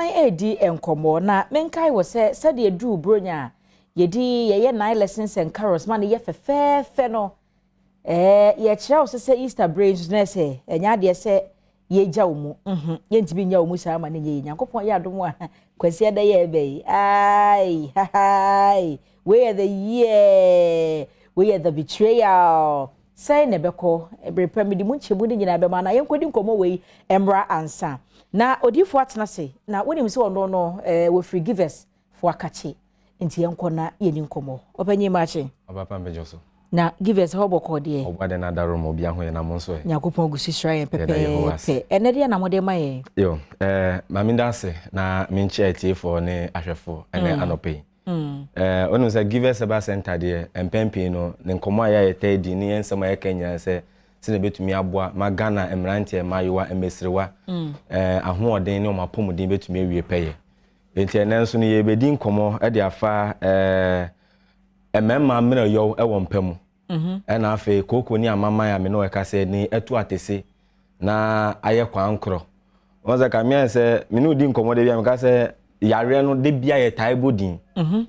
Yɛsan redi nkɔmmɔ na menkae wɔ sɛ sɛdeɛ duru Buronya a yɛdi yɛyɛ nine lessons and carols ma no yɛ fɛfɛɛfɛ no, ɛɛ yɛkyerɛ wo sɛ sɛ Easter bere nso na sɛ ɛnyɛ adeɛ sɛ yɛgya wo mu mhm yɛntumi nya wo mu saa ma no nyɛ yɛ. Nyankopɔn yɛ adom a Kwasi ada yɛ ɛbɛ yi ai hahaai wei yɛ the year, wei yɛ the betrayal. Sɛn na ɛbɛkɔ? Bere pa mede mu nkyɛmu no nyinaa bɛma na yɛnkɔdi nkɔmmɔ wei mmra ansa na odiyifoɔ atena ase. Na wonim sɛ ɔno no eh, wɔfiri Givers fo akakye nti yɛnkɔ na yɛni nkɔmmɔ. Ɔpanyin makye. Ɔba pa mbɛdwo so. Na Givers hɔ bɔkɔɔ deɛ? Ɔboa dɛ n'adaworo ma obi aho yɛ na mo nso ɛ? Nyankopɔn gu so hyira yɛn Yɛda Yehowa ase. pɛpɛɛpɛ. Ɛnɛ deɛ na mode ma yɛn? Yo, eh, ma menda ase na menkyia atiefoɔ ne ahwɛfoɔ ɛnɛ anɔpa yi. Eh, wonim sɛ Givers Herbal Center deɛ, mpɛn pii no, ne nkɔmmɔ a yɛ a yɛtaa di ne yɛn nsɛm a yɛka nyinaa sɛ sɛdeɛ ɛbɛtumi aboa ma Ghana mmeranteɛ, mmaayewa, mmasiriwa, eh, ahoɔden ne wɔn apɔmuden bɛtumi awie pɛyɛ. Enti ɛnnɛ nso no yɛrebɛdi nkɔmmɔ de afa eh, mmarima mmerɛyɔw wɔ mpa mu. Ɛna afei kooko ne amaman a me ne wo ɛkasa yi ne atu atese na ayɛ kwan korɔ. Wɔn sɛ ka meayɛ sɛ me ne wo di nkɔmmɔ da bi a meka sɛ yareɛ no da bi a yɛtae bɔ din,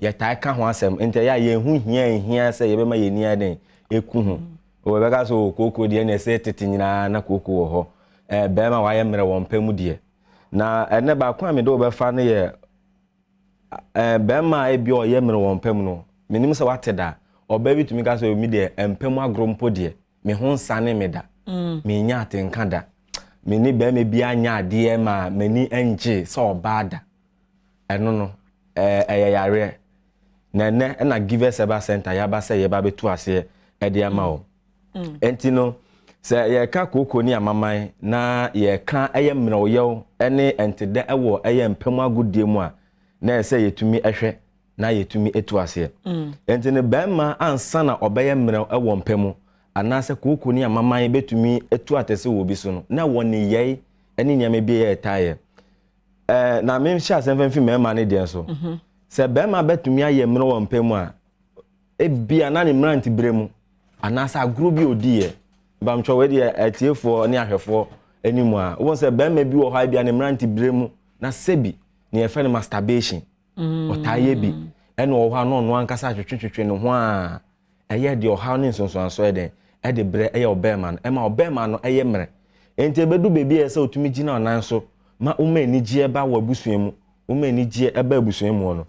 yɛtae ka ho asɛm nti ɛyɛ a yɛn ho hia nhia sɛ yɛbɛma yɛn ani ayɛ dɛn ɛku ho. Wɔbɛka sɛ o kooko deɛ ɛna ɛsɛ tete nyinaa na kooko wɔ hɔ. Ɛɛ bɛrima wayɛ mmerɛ wɔ mpa mu deɛ. Na ɛnɛ baako a mede wo bɛfa no yɛ Ɛɛ, barima a ebia ɔyɛ mmerɛw wɔ mpa mu no, minnim sɛ woate da a, ɔbaa bi tumi ka sɛ, Me deɛ, mpa mu agorɔ mpo deɛ, me ho nsane me da. Minnya atenka da. Me ne barima bi anyɛ adeɛ ma m'ani ngyee sɛ ɔbaa da. Ɛno no, ɛɛ, ɛyɛ yareɛ. Na ɛnnɛ na Givers Herbal Centre yɛaba sɛ yɛreba abɛtu aseɛ de ama wo. Enti no, sɛ yɛreka kooko ne amaman na yɛreka ɛyɛ mmerɛwyɛw ne ntedɛ wɔ ɛyɛ mpa mu agodie mu a, na ɛsɛ sɛ yɛtumi hwɛ na yɛtumi tu aseɛ. Enti no, barima ansa na ɔbɛyɛ mmerɛw wɔ mpa mu anaasɛ kooko ne amaman bɛtumi atu atɛse wɔ obi so no, na ɛwɔ nneyɛe ne nneɛma bi a ɛtaa yɛ. Ɛɛ, na menhyɛ asɛm fa mfi mmarima no deɛ so. Sɛ barima bɛtumi ayɛ mmerɛw wɔ mpa mu a, ebia na ne mmeranteberɛ mu anaasɛ agorɔ bi a ɔdiiɛ. Mpamkyɛw wei deɛ atiefoɔ ne ahwɛfoɔ anim a, wobɛhu sɛ barima bi wɔ hɔ a ebia ne mmeranteberɛ mu na sɛbi nea yɛfrɛ no masturbation, ɔtaa yɛ bi. Ɛna ɔwɔ hɔ a na ɔno ankasa atwetwetwetwe ne ho a ɛyɛ deɛ ɔhaw ne nsonsoansoɔ yɛ dɛn ɛde brɛ ɛyɛ ɔbarima no, ɛma ɔbarima no ɛyɛ mmerɛ. Enti ɛbɛdu baabi a ɛsɛ sɛ ɔtumi gyina ɔnan so ma woma anigyeɛ ba wɔ abusua mu, woma anigyeɛ ɛba abusua mu hɔ no.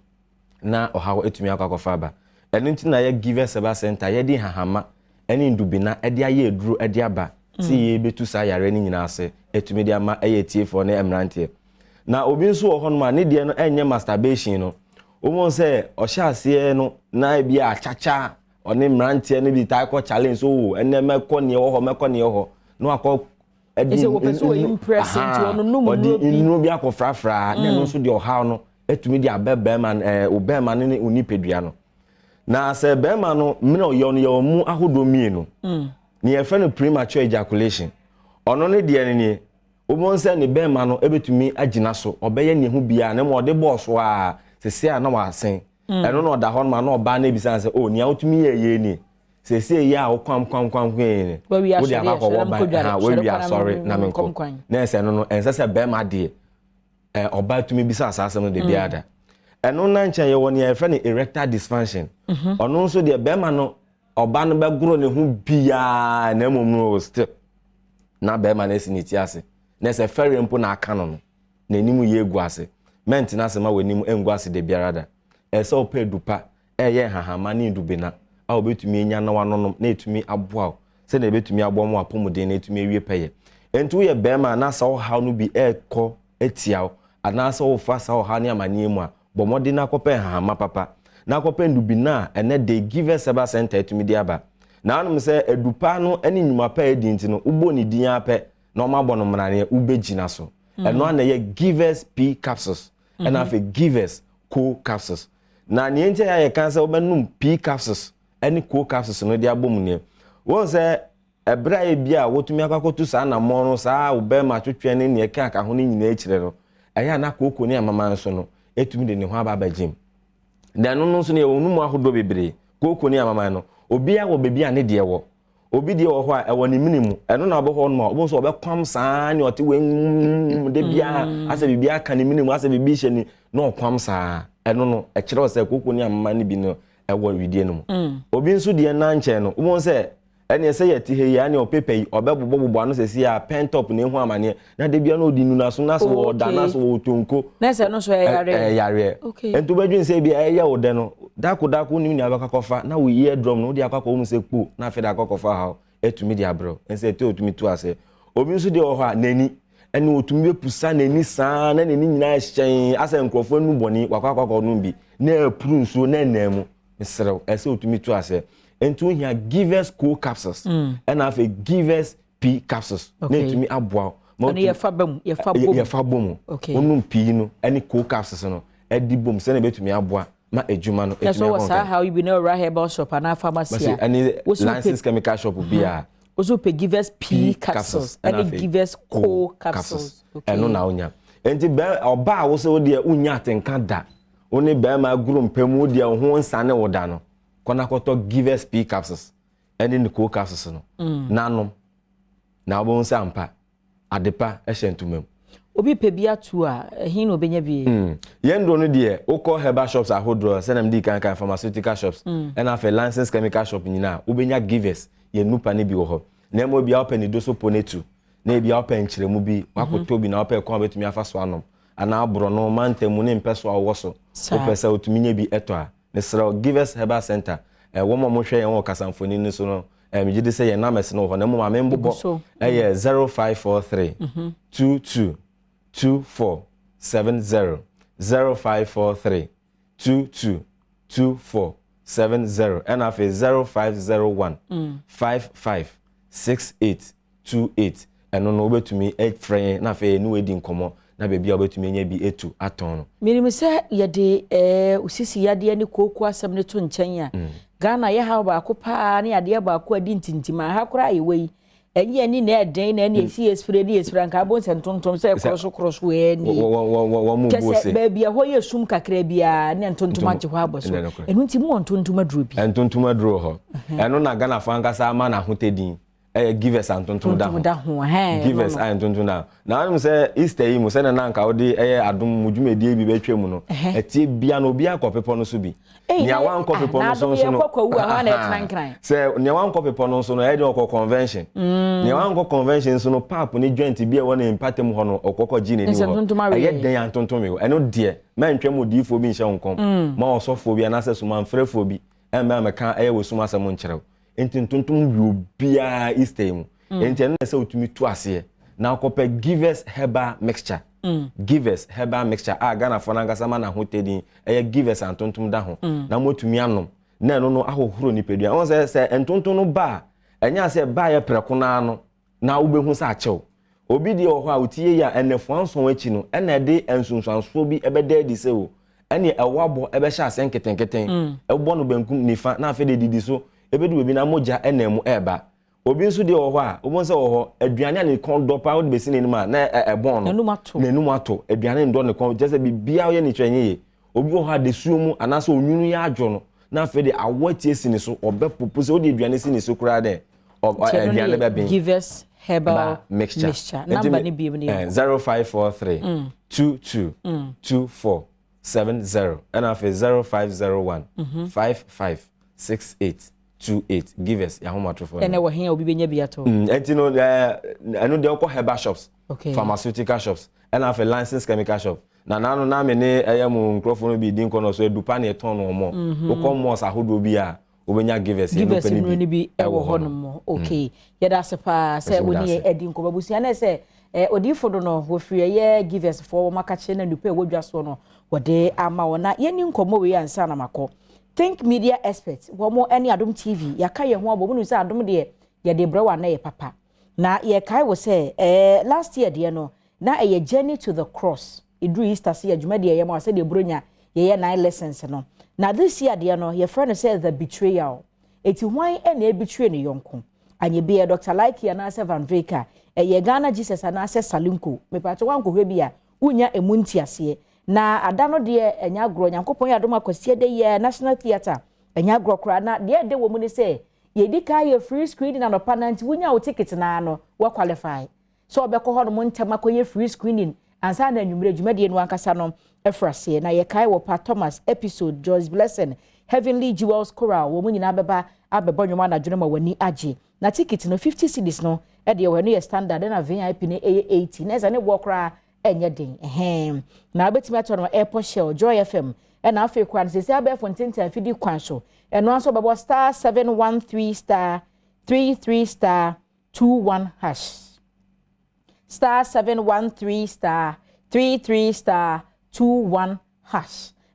na ɔhaw atumi akɔ akɔfa aba. Ɛno nti na yɛ Givers Herbal Centre yɛde nhahamma ne ndubena de ayɛ aduro de aba sɛ yɛbɛtu saa yareɛ no nyinaa ase atumi de ama ɛyɛ atiefoɔ ne mmeranteɛ. Na obi nso wɔ hɔnom a ne deɛ no ɛnyɛ masturbation no, wobɛhu sɛ ɔhyɛ aseɛ no na ebi a akyakya ɔne mmeranteɛ no bi taa kɔ challenge so o ɛnɛ mɛkɔ neɛ wɔ hɔ mɛkɔ neɛ wɔ hɔ na wakɔ ɛde sɛ wɔpɛ sɛ wɔyi mprɛse nti ɔno nom ɔde nnuro bi akɔfrafra na ɛno nso deɛ ɔhaw no atumi de abɛ bɛrima no ɛɛ ɔbɛrima no ne onipadua no. Na sɛ bɛrima no mmerɛ ɔyɛ no yɛwɔ mu ahodoɔ mmienu. Ne yɛfrɛ no premature ejaculation. Ɔno ne deɛ no nie, wobɛhu sɛ ne bɛrima no bɛtumi agyina so, ɔbɛyɛ ne ho biara na mmom ɔde bɔɔ so a sese a na wasen. Ɛno na ɔda hɔ nom a na ɔbaa no abisa no sɛ, oh nea wotumi yɛɛ yei nie, sese yi a wokwam kwam kwam kwam yi ni, wode akɔ akɔwɔ ban, ha wawie asɔre na menkɔ. Na ɛsɛ no no, ɛnsɛ sɛ bɛrima deɛ ɛ ɔbaa tumi bisa saa asɛm no da biara da. Ɛno na nkyɛn yɛwɔ nea yɛfrɛ no erectile dysfunction. Ɔno nso deɛ bɛrima no ɔbaa no bɛgoro ne ho biara na mmom no still na bɛrima no asi ne ti ase. Na sɛ fɛre mpo na aka no no, n'anim yɛ egu ase. Mɛntena ase ma w'anim ngu ase da biara da. Ɛsɛ sɛ wopɛ adupa ɛyɛ nhahamma ne nnubena a wobɛtumi anya na woanonom na ɛtumi aboa wo sɛdeɛ ɛbɛtumi aboa ma w'apɔmuden no atumi awie pɛyɛ. Enti woyɛ barima na saa ɔhaw no bi rekɔ atia wo anaasɛ worefa saa ɔhaw ne amaneɛ mu a, bɔ mmɔden na kɔpɛ nhahamma papa na kɔpɛ nnubena a ɛnnɛ de Givers Herbal Centre atumi de aba. Na wonim sɛ adupa no ne nnwuma pa a ɛdi nti no, wobɔ ne din ara pɛ na wɔabɔ no mmaraneɛ, wobɛgyina so. Ɛno ara na ɛyɛ Givers P Capsules ɛna afei Givers Co Capsules. Na nea nti a yɛka sɛ wobɛnom pea capsules ne co capsules no de abɔ mu nie. Wohu sɛ ɛberɛ a ebi a wotumi akɔ akɔtu saa anammɔn no, saa wo bɛrima twetwɛn ne nea ɛka ka ho no nyinaa akyire no, ɛyɛ a na kooko ne amama nso no ɛtumi de ne ho aba abɛgyem. Na ɛno no nso no yɛwɔ no mu ahodoɔ bebree. Kooko ne amaman no, obiara wɔ baabi a ne deɛ wɔ. Obi deɛ wɔ hɔ a ɛwɔ ne mene mu, ɛno na wobɛhɔ nom a wobɛhu sɛ ɔbɛkwam saa ne ɔte wei da biara mm. asɛ biribi aka ne mene mu, asɛ biribi hyɛ ne na ɔkwam saa. Ɛno no ɛkyerɛ wo sɛ kooko ne amama no bi no ɛwɔ widie no mu. Mm. Obi nso deɛ na nkyɛn no wobɛhu sɛ ɛneɛ sɛ yɛte ha yi a, ɛneɛ ɔpepa yi ɔbɛbobɔbobɔ ano sɛsi a pen top na ehu amaneɛ na da bia na ɔdi nnunaso na sɛ oh, wɔda na sɛ wɔtonko. Na sɛ no so ɛyɛ yareɛ. Ɛyɛ yareɛ. Nti wobɛdwene sɛ bi ɛyɛ wo dɛ no dako dako wonim nea wobɛkɔ akɔfa na wo ear drum no wode akɔ akɔwɔ mu sɛ kpo na afei de akɔ akɔfa haw atumi de abrɛ wo. Ɛnsɛ ɛtɛ ɔtumi tu aseɛ. Obi nso deɛ wɔ hɔ a n'ani ɛne ɔtumi bɛpusa n'ani saa na n'ani nyinaa hyɛn asɛ nkurɔfoɔ anu bɔne wakɔ akɔ akɔ nom bi na apuru nsuo na ɛnam mu. Mesrɛ wo ɛsɛ ɔtumi tu aseɛ. Nti wohia Givers Co capsules mm. ɛna afei Givers P capsules na ɛtumi aboa wo. Ɛno yɛfa bɔ mu yɛfa bɔ mu. Yɛfa bɔ mu. Wonom pii no ɛne Co capsules no ɛdi bom sɛnea ɛbɛtumi aboa ma adwuma no ɛtumi akɔ nkan. saa haw yi bi na ɔwura herbal shop anaa pharmacy a. Ɛne licensed chemical shop bi a. Woso pɛ Givers P capsules ɛne Givers Co capsules. Ɛno na wonya. Nti bɛn ɔbaa a wosɛ wo deɛ wonya atenka da wo ne bɛrima agoro mpa mu wo deɛ wo ho nsane wo da no kɔ na kɔtɔ Givers P capsules ɛne ne Co capsules no mm. na nom na wobɛhu sɛ ampa adepa hyɛ ntoma mu. Obi pɛ bi ato a, ɛhe na obenya bi? Mm. Yɛn nnuro no deɛ, wokɔ herbal shops ahodoɔ, sɛdeɛ mede kan kan pharmaceutical shops, mm. ɛna afei licensed chemical shop nyinaa, wobɛnya givers, yɛn nupa no bi wɔ hɔ. Na mmom ebia wopɛ ne doso po no atu, na ebia wopɛ nkyerɛmu bi, wakɔtɔ bi na wopɛ kwan a wobɛtumi afa so anom, anaa borɔno, mantam mu ne mpɛ so a wowɔ so, wopɛ sɛ wotumi nya bi tɔ a, Mesrɛ wo, Givers Herbal Centre, eh, wɔn a wɔhwɛ yɛn wɔ kasamfonin no so no, eh, megye di sɛ yɛn numbers no wɔ hɔ, na mmom ma membobɔ, ɛyɛ 0543 22 24 70, 0543 22 24 70, ɛna afei 0501 55 68 28, ɛno no wobɛtumi afrɛ yɛn na afei yɛne wo adi nkɔmmɔ na baabi a wobɛtumi anya bi atu atɔn no. Menim sɛ yɛde eh, osisi yadeɛ ne kooko asɛm no to nkyɛn a, mm. Ghana yɛ haw baako paa ne adeɛ baako a ɛdi ntintim a ha koraa yɛwɔ yi. Ɛnyɛ ani na ɛden na ɛne ɛsi mm. yɛsipire ne yɛsipire anka abɔ nsɛ ntontom sɛ ɛkorɔ so korɔ so ɛni. Kyɛ sɛ baabi ɛhɔ yɛ sum kakra biara ne ntontom agye hɔ abɔ so. Ɛno nti mu wɔ ntontom aduro bi. Ntontom aduro hɔ. Ɛno na Ghanafoɔ ankasa ama no ahotɛdin. Ɛyɛ givers a ntontom da ho. Da ho ɛhɛn. Givers a ntontom da ho. Na wɔn sɛ Easter yi mu sɛnea na anka wode ɛyɛ adom mu dwumadie bi bɛtwa mu no, ɛteɛ bia no obiara kɔ bepɔ no so bi. Nea wankɔ bepɔ no so nso no, sɛ nea wankɔ bepɔ no nso no, ɛyɛ deɛ ɔkɔ convention. Mm. Nea wankɔ convention nso no, paap ne joint bi a ɛwɔ ne mpata mu hɔ no, ɔkɔkɔ gye n'ani wɔ hɔ. Ɛyɛ dɛn a ntontom yi ɛno deɛ, mɛntwɛn mu odiyifoɔ bi nhyɛ wo nkɔm, mm. ma ɔsɔfoɔ bi anaasɛ somanfrɛfoɔ bi ɛmmɛ amɛka ɛyɛ wɔ sum asɛm nkyerɛ wo. Enti ntontom wi obiara Easter yi mu. Mm. Enti ɛno na ɛsɛ wotumi tu aseɛ na akɔpɛ Givers Herbal Mixture. Mm. Givers Herbal Mixture a Ghanafoɔ no ankasa ma n'ahotɛ din ɛyɛ Givers a ntontom da ho. Mm. Na moatumi anom na ɛno no ahohoro nipadua. Wɔn sɛ sɛ ntontom no ba a ɛnyɛ sɛ ɛbaeɛ prɛko naa no na wobɛhu sɛ akyɛw. Obi deɛ wɔ hɔ a wotie yi a nnafua nson akyi no ɛna ɛde nsunsuansoɔ bi ɛbɛda adi sɛ o ɛneɛ ɛwɔ abɔ ɛbɛhyɛ aseɛ nketenketen, mm. ɛbɔ no benkum nifa na afei de didi so ɛbɛdu baabi na mogya ɛna mu ɛreba. Obi nso deɛ wɔ hɔ a wobɛhu sɛ wɔ hɔ aduane a ne kɔn dɔ paa wode bɛsi n'anim a na ɛbɔn no n'anum ato aduane ndɔ ne kɔn kyerɛ sɛ biribiara ɔyɛ ne kyerɛ nyɛ yie. Obi wɔ hɔ a dasuo mu anaasɛ onwunu yɛ adwo no na afei de awɔ atie si ne so ɔbɛpopo sɛ wode aduane si ne so koraa dɛ aduane bɛben. Givers herbal mixture. Mixture. Number ni bi ni. 0543 22 24 70 ɛna afei 0501 55 68 28 Givers yahomatrofoɔ. Ɛna wɔ he a obi bɛnya bi atɔ. Ɛnti no ɛno deɛ wokɔ herbal shops, okay. Pharmaceutical shops ɛna afei licensed chemical shop. Na naano na me ne ɛyɛ mo nkurɔfoɔ no bi di nkɔ no so adupa ne ɛtɔn no wɔn. Wokɔ malls ahodoɔ bi a wobɛnya givers yɛ givers nnuro no bi wɔ hɔ nom. Okay, yɛda ase paa sɛ wo ne yɛn adi nkɔmmɔ. Abusua no sɛ eh, odiifo do no wɔfiri ɛyɛ givers foɔ wɔn akakyere na nnupa ɛwɔ dwa soɔ no wɔde ama wɔn na yɛni nkɔmmɔ wei ansa na makɔ Think Media Expert wɔn ne Adom TV yɛaka yɛn ho abɔ mu nim sɛ Adom deɛ yɛde brɛ wɔ anɛ yɛ papa na yɛkae wɔ sɛ eh, last year deɛ no na ɛyɛ Journey to the Cross. Ɛduru Easter se yɛ dwumadie a yɛyɛ ma sɛdeɛ Buronya yɛyɛ nine lessons no. Na this year deɛ no yɛfrɛ no sɛ The Betrayal. Eti hwan na ɛbetray ne yɔnko? Anyɛ bi ɛyɛ Doctor Likee anaasɛ Van Wyk a? Ɛyɛ Ghana Jesus anaasɛ Salinko? Mepaakyɛw woankɔhwɛ bi a wonnya ɛmu nteaseɛ. Na ada no deɛ ɛnyɛ agorɔ. Nyankopɔn yɛ adom a Kwasiada yi ara National Theatre ɛnyɛ agorɔ koraa. Na deɛ ɛdɛ wɔ mu ne sɛ Yɛdi kan yɛ free screening anɔpa na nti wonya wo ticket naa no, wɔ qualify so ɔbɛkɔ hɔ nom ntɛm akɔyɛ free screening ansa na anwummerɛ dwumadie no ankasa no ɛfra aseɛ. Na yɛkae wɔ Pa Thomas episode, Joyce Blessing, Heavenly Jewels Choral, wɔn mu nyinaa bɛba abɛbɔ nnwom anadwo no ma w'ani agye. Na ticket no, 50 cedis no ɛdeɛ wɔ no yɛ standard, ɛna VIP no ɛyɛ 80, na ɛsɛ ne boɔ koraa ɛnyɛ den ɛhɛn. Na wobɛtumi atɔ no Airport Shell, Joy FM, ɛna afei koraa no sɛsɛ abɛɛfo ntenten afidi kwan so. Ɛno nso bɛbɔ *713*33*21#, *713*33*21#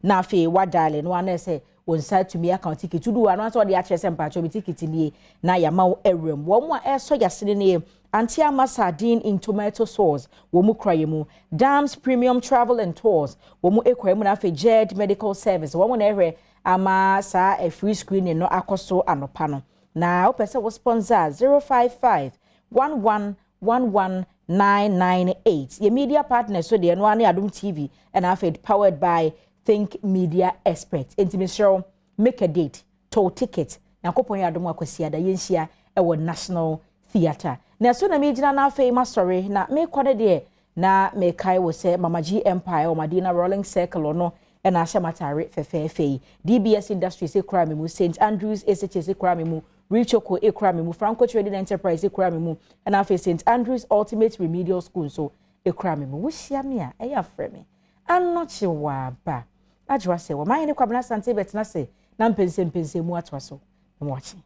na afei wadial no ana sɛ wɔn nsa tumi aka ticket du ano nso ɔde akyerɛ sɛ mpakyɛw, bi ticket nie, na yɛama wo awuram. Wɔn a ɛresɔ yasene nie: Auntie Ama sardine in tomato sauce, wɔn mu kura yɛ mu; Dams Premium Travel and Tours, wɔn mu ekura mu; na afei Jed Medical Service, wɔn mu na ɛhwɛ ama saa free screening no akɔ so anɔpa no. Na wopɛ sɛ wo sponsor, 0551111998. Yɛ media partner so deɛ no ne Adom TV, ɛna afei powered by Think Media Expert. Enti mesrɛ, make a date, tɔ ticket. Nyankopɔn yɛ adom, Akwasiada yɛnhyia ɛwɔ National Theatre. Na ɛso na megyina no afei masɔre na mekɔ no deɛ, na mekae wɔ sɛ Mama G Empire wɔ Madina Rolling Circle no ɛna ahyɛ matare fɛfɛɛfɛ yi. DBS Industries ekura mi mu, St Andrews SHS ekura mi mu, Richoco ekura mi mu, Franco Trading Enterprise ekura mi mu, ɛna afei St Andrews Ultimate Remedial School nso ekura mi mu. Wohyia mi a, ɛyɛ afrɛ mi Anɔkye wɔ aba agyewa sɛ wɔn ayɛ ne Kwabena Asante bɛtena se na mpɛnsɛmpɛnsɛm mu atoa so na wɔakye.